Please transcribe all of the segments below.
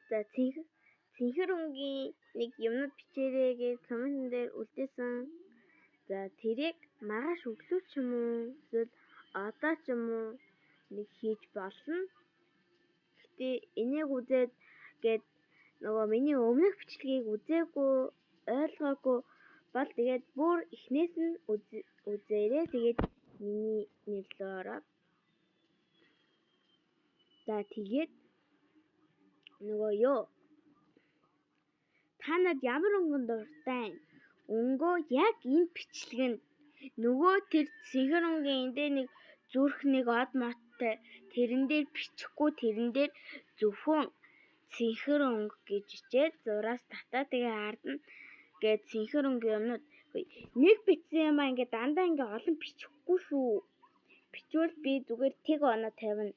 За, цэнхэр өнгийн нэг юмнууд бичээрэй гэж комментэн дээр үлдээсэн. За, тэрийг маргааш өглөө ч юм уу эсвэл одоо ч юм уу нэг хийж болно. Гэхдээ энийг үзээд гээд нөгөө миний өмнөх бичлэгийг үзээгүй, ойлгоогүй бол тэгээд бүр эхнээс нь үзээрэй. Тэгээд миний нэр лүү ороод. За, тэгээд нөгөө юу, та нар ямар өнгөн дуртай өнгөө яг энэ бичлэгэнд нөгөө тэр цэнхэр өнгийн энэ дээр нэг зүрх нэг од моттой тэрэн дээр бичихгүй, тэрэн дээр зөвхөн цэнхэр өнгө гэж ичээд зураас татаа, тэгээ ард нь гээд цэнхэр өнгийн юмнууд нэг бичсэн юм аа, ингээд дандаа ингээ олон бичихгүй шүү. Бичвэл би зүгээр тэг оноо тавина.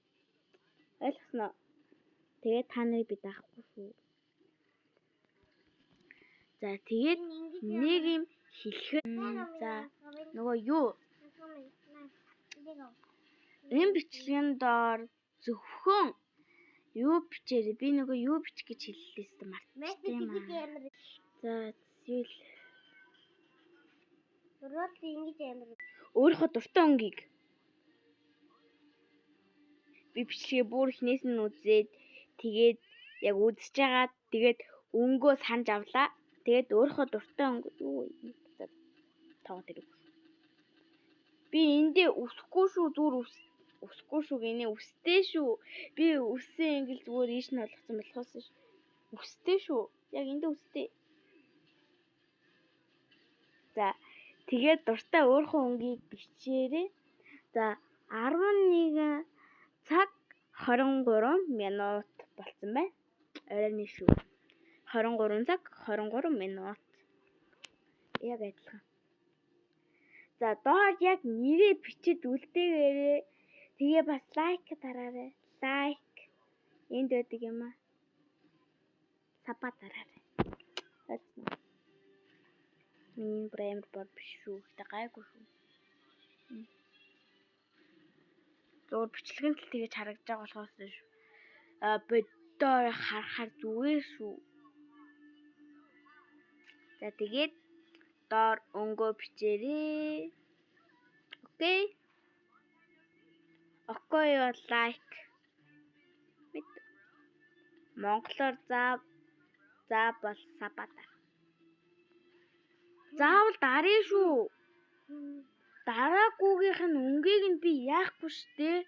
Ойлгосноо? Тэгээд та нарыг би даахгүй шүү. За, тэгээд нэг юм хэлэхэд, за, нөгөө юу, энэ бичлэгийн доор зөвхөн юу бичээрэй. Би нөгөө юу бичих гэж хэллээс мартчихсан юм аа. За, зүйл Урал ингэж амар. Өөрийнхөө дуртай өнгийг би бичлэгээ бүр эхнээс нь үзээд, тэгээд яг үзэж байгаад, тэгээд өнгөө санаж авлаа. Тэгээд өөрийнхөө дуртай өнгө юу тоогоо тэр. Би эндээ үсэхгүй шүү, зүгээр үсэхгүй шүү гинэ, үстэй шүү. Би үсээ ингээл зүгээр ийш нь болгоцсон болохоос ш. Үстэй шүү. Яг эндээ үстэй. За, тэгээд дуртай өөрийнхөө өнгийг бичээрэй. За, 11 цаг 23 минут болцсон байна. Оройн шүү. 23 цаг 23 минут. Яг адилхан. За, доор яг нэрээ бичиж үлдээгээрэй. Тэгээ бас like дараарай. Like энд байдаг юм аа. Sub аа дараарай. Ойлгосноо. Миний бүр амар бор биш шүү. Гэтэ гайгүй шүү. Зүгээр бичлэгэн л тэгэж харагдаж байгаа болохоос шүү. А боддоор харахаар зүгээр шүү. За, тэгээд доор өнгөө бичээрэй. Okay. Okay бол like. Мэд. Монголоор за за бол sub аа дар. Заавал даръя шүү. Дараагүйгийнх нь өнгийг нь би яахгүй штэ.